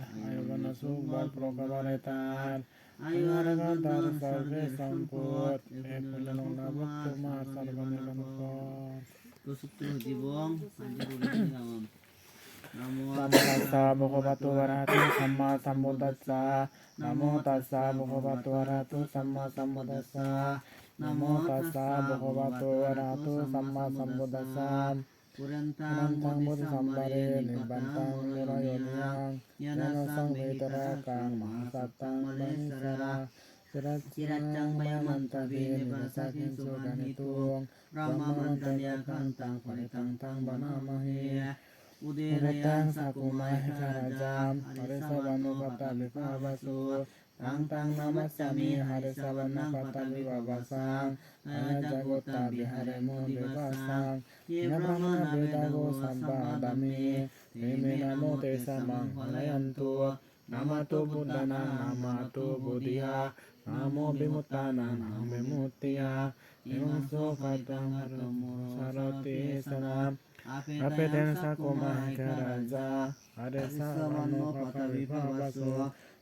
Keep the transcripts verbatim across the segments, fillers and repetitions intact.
tar, ayu bana suk bol porok gabare tar, ayu aro tar sorge sompot, e punyo lok labot toma sargone lompot. Kusuk tu jibong, aji guri jibong. Namo tassa bhagavato arahato sammasambuddhassa. Namo tassa bhagavato arahato sammasambuddhassa. Namo tassa bhagavato arahato sammasambuddhassa. Purantang bodhisambhare nibbantaṃ murayoniyam, ñāṇasaṅgayuttarakkhaṃ mahāsattāṃ manesvarā. Siracchāyaṃ vāyamantabhi nivāsakiṃsu gaṇhituṃ, brahmamantaṃ yakkhaṃ taṃ parittaṃ taṃ bhaṇāmahe. Udetayaṃ cakkhumā ekarājā, harissavaṇṇo pattabhipabhaso. Taṃ taṃ namassāmi harissavaṇṇaṃ pattabhipabhasaṃ, ayañcāguttā viharemu nivāsaṃ. Ye brāhmaṇā vedagū sabbadhamme, te me namo te ca maṃ pālayantu. Namatthu buddhānaṃ namatthu bodhiyā, namo vimuttānaṃ namo vimuttiyā. Imaṃ so parittaṃ katvā moro carati esanā. Apetayaṃ cakkhumā ekarājā, harissavaṇṇo pattabhipabhaso.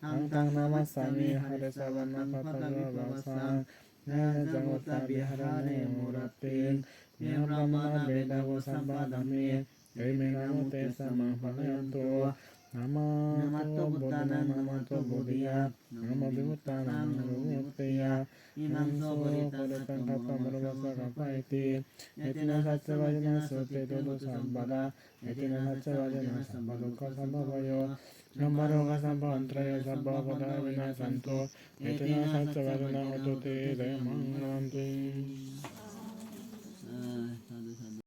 Taṃ taṃ namassāmi harissavaṇṇaṃ pattabhipabhasaṃ, ayañcāguttā viharemu rattiṃ. Ye brāhmaṇā vedagū sabbadhamme, te me namo te ca maṃ pālayantu. Namatthu buddhānaṃ namatthu bodhiyā, namo vimuttānaṃ namo vimuttiyā. Imaṃ so parittaṃ katvā moro vāsaṃ kappayiti. Etena saccavajjena sotthi te hotu sabbadā. Etena saccavajjena sabbadukkhā sabbabhayā sabbarogā sabba antarāyā sabba upaddavā vinassantu. Etena saccavajjena hotu te jayamaṅgalanti.